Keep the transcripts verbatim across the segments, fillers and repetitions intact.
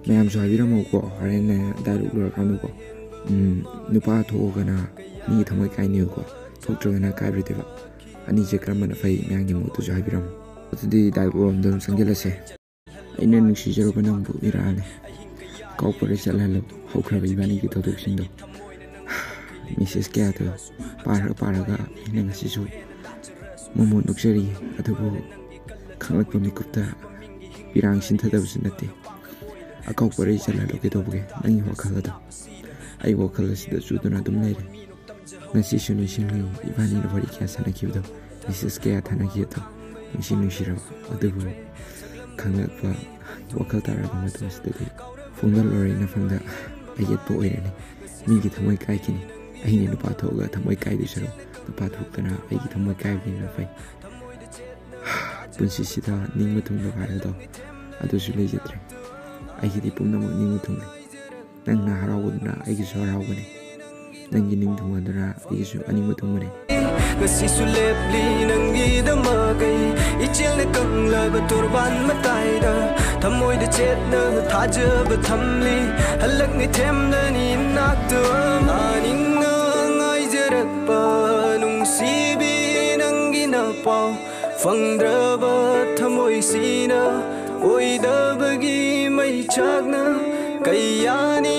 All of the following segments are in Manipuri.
ꯃꯌꯥꯝꯁꯨ ꯍꯥꯏꯕꯤꯔꯝꯃꯨꯀꯣ, ꯍꯣꯔꯦꯟ dialogue ꯂꯣꯏꯔꯀꯥꯟꯗꯀꯣ꯫ ꯎꯝ, ꯅꯨꯄꯥ ꯊꯣꯛꯑꯒꯅ ꯃꯤꯒꯤ ꯊꯃꯣꯏ ꯀꯥꯏꯅꯤꯌꯨꯀꯣ, ꯊꯣꯛꯇ꯭ꯔꯒꯅ ꯀꯥꯏꯔꯣꯏꯗꯣꯏꯕ꯫ ꯑꯅꯤꯁꯦ ꯀꯔꯝꯕꯅ ꯐꯩ, ꯃꯌꯥꯝꯒꯤ ꯃꯣꯠꯇꯨꯁꯨ ꯍꯥꯏꯕꯤꯔꯝꯃꯨ꯫ ꯑꯗꯨꯗꯤ dialogue ꯂꯣꯝꯗ ꯑꯗꯨꯝ ꯆꯪꯁꯤꯜꯂꯁꯦ꯫ ꯑꯩꯅ ꯅꯨꯡꯁꯤꯖꯔꯨꯕ ꯅꯪꯕꯨ ꯏꯔꯥꯜꯂꯦ꯫ ꯀꯥꯎꯄꯔ ꯆꯠꯍꯜꯂꯣ ꯍꯧꯈ꯭ꯔꯕ ꯏꯕꯥꯅꯤꯒꯤ ꯊꯧꯗꯣꯛꯁꯤꯡꯗꯣ꯫ Message ꯀꯌꯥꯗꯣ ꯄꯥꯔ ꯄꯥꯔꯒ ꯑꯩꯅ ꯉꯁꯤꯁꯨ ꯃꯃꯣꯟ ꯅꯣꯛꯆꯔꯤ꯫ ꯑꯗꯨꯕꯨ ꯈꯪꯂꯛꯄ ꯃꯤꯀꯨꯞꯇ ꯄꯤꯔꯥꯡ ꯁꯤꯟꯊꯗꯕꯁꯨ ꯅꯠꯇꯦ꯫ ꯑꯀꯥꯎꯄꯔ ꯆꯠꯍꯜꯂꯣ ꯀꯩꯗꯧꯕꯒꯦ? ꯅꯪꯒꯤ ꯋꯥꯈꯜ ꯑꯗꯣ ꯑꯩ ꯋꯥꯈꯜ ꯑꯁꯤꯗ ꯆꯨꯗꯨꯅ ꯑꯗꯨꯝ ꯂꯩꯔꯦ꯫ ꯉꯁꯤꯁꯨ ꯅꯤꯡꯁꯤꯡꯂꯤ ꯏꯕꯥꯅꯤꯅ ꯋꯥꯔꯤ ꯀꯌꯥ ꯁꯥꯟꯅꯈꯤꯕꯗꯣ, message ꯀꯌꯥ ꯊꯥꯅꯈꯤꯕꯗꯣ ꯅꯤꯡꯁꯤꯡ ꯅꯨꯡꯁꯤꯔꯕ꯫ ꯑꯗꯨꯕꯨ ꯈꯪꯂꯛꯄ ꯋꯥꯈꯜ ꯇꯥꯔꯕ ꯃꯇꯝꯁꯤꯗꯗꯤ ꯐꯣꯡꯗꯣꯛꯂꯔꯣꯏ ꯅꯐꯝꯗ ꯑꯌꯦꯠꯄ ꯑꯣꯏꯔꯅꯤ꯫ ꯃꯤꯒꯤ ꯊꯃꯣꯏ ꯀꯥꯏꯈꯤꯅꯤ꯫ ꯑꯩꯅ ꯅꯨꯄꯥ ꯊꯣꯛꯑꯒ ꯊꯃꯣꯏ ꯀꯥꯏꯗꯣꯏ ꯁꯔꯨꯛ ꯅꯨꯄꯥ ꯊꯣꯛꯇꯅ ꯑꯩꯒꯤ ꯊꯃꯣꯏ ꯀꯥꯏꯕꯅ ꯐꯩ꯫ ꯄꯨꯟꯁꯤꯁꯤꯗ ꯅꯤꯡꯕ ꯊꯨꯡꯂꯕ ꯍꯥꯏꯕꯗꯣ ꯑꯗꯨꯁꯨ ꯂꯩꯖꯗ꯭ꯔꯦ꯫ ꯑꯩꯒꯤꯗꯤ ꯄꯨꯝꯅꯃꯛ ꯅꯤꯡꯕ ꯊꯨꯡꯂꯦ꯫ ꯅꯪꯅ ꯍꯔꯥꯎꯕꯗꯨꯅ ꯑꯩꯒꯤꯁꯨ ꯍꯔꯥꯎꯕꯅꯤ꯫ ꯅꯪꯒꯤ ꯅꯤꯡ ꯊꯨꯡꯍꯟꯗꯨꯅ ꯑꯩꯒꯤꯁꯨ ꯑꯅꯤꯡꯕ ꯊꯨꯡꯕꯅꯤ꯫ ꯉꯁꯤꯁꯨ ꯂꯦꯞꯂꯤ ꯅꯪꯒꯤꯗꯃꯛ ꯑꯩ, ꯏꯆꯦꯜꯅ ꯀꯪꯂꯕ ꯇꯣꯔꯕꯥꯟ ꯃꯇꯥꯏꯗ ꯊꯃꯣꯏꯗ ꯆꯦꯠꯅ ꯊꯥꯖꯕ ꯊꯝꯂꯤ꯫ ꯍꯜꯂꯛꯅꯤ ꯊꯦꯝꯂꯅꯤ ꯏꯅꯥꯛꯇ ꯃꯥꯅꯤꯡꯅ ꯉꯥꯏꯖꯔꯛꯄ ꯅꯨꯡꯁꯤꯕꯤ ꯅꯪꯒꯤ ꯅꯄꯥꯎ ꯐꯪꯗ꯭ꯔꯕ ꯊꯃꯣꯏꯁꯤꯅ ꯑꯣꯏꯗꯕꯒꯤ ꯃꯩꯆꯥꯛꯅ ꯀꯩꯌꯥꯅꯤ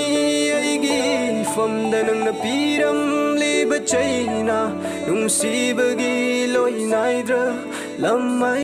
ꯑꯩꯒꯤ ꯏꯐꯝꯗ ꯅꯪꯅ ꯄꯤꯔꯝꯂꯤꯕ ꯆꯩꯅ ꯅꯨꯡꯁꯤꯕꯒꯤ ꯂꯣꯏ ꯅꯥꯏꯗ꯭ꯔ ꯂꯝꯃꯥꯏ